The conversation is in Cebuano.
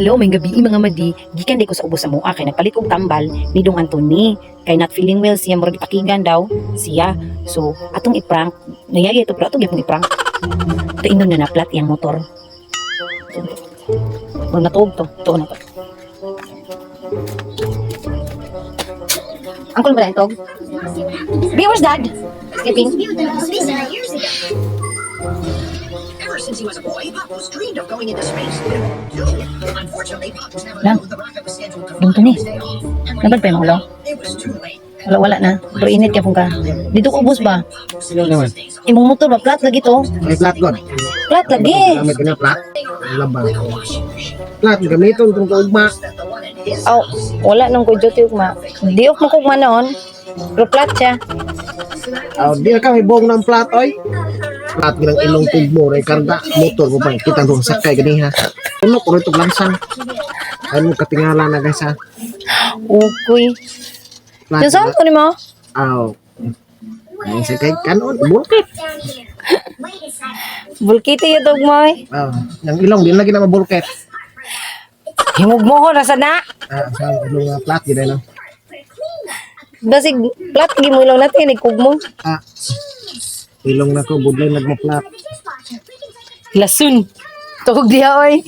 Hello, maayong gabii, mga madi. Gikan di ko sa ubos sa mua kay nagpalit og tambal ni Dong Anthony. Kay not feeling well siya, murag ipakigan daw siya. So, atong i-prank, nayaya ito pero atong gyapon i-prank. Ito na na flat iyang motor. Murag natuog to. Tuo na to. Angkol ba tog? Be, where's Dad? Sleeping? Ever since he was a boy, Papos dreamed of going into space. Unfortunately, Papos never Lang. Knew the rocket was scheduled to Dong fly on ni. His day off. And when Nabad he pa yung ulo? it was too late. Wala, wala na. Pero init ka pong ka. Dito ko ubos ba? Sino naman? Imong motor ba? Flat lagi to. May flat god. Flat lagi. Gamit ko na flat. Labang. Flat, gamiton itong kaugma. Oh, wala nung ko duty ugma. Di ok mo kugma noon. Pero flat siya. Oh, di na ka may buong ng flat, oy. Flat ginang ilong tugmo, ray karga, motor mo pa, kita kong sakay ganiha. Puno ko rin itong langsang. Ay mo katingala na guys ha. Ukoy. Flat. Yung saan ko ni mo? Aw. Ay, sakay kanon, bulkit. Bulkiti yung dog mo eh. Aw, yang ilong di lagi na mabulkit. Himog mo ho, nasa na. Ah, sa ilong nga flat gid no. Basig, flat lagi mo ilaw natin, ikug mo. Ah. Ilong na ko budlay nagma-flat. Lasun. Tugog diha oy.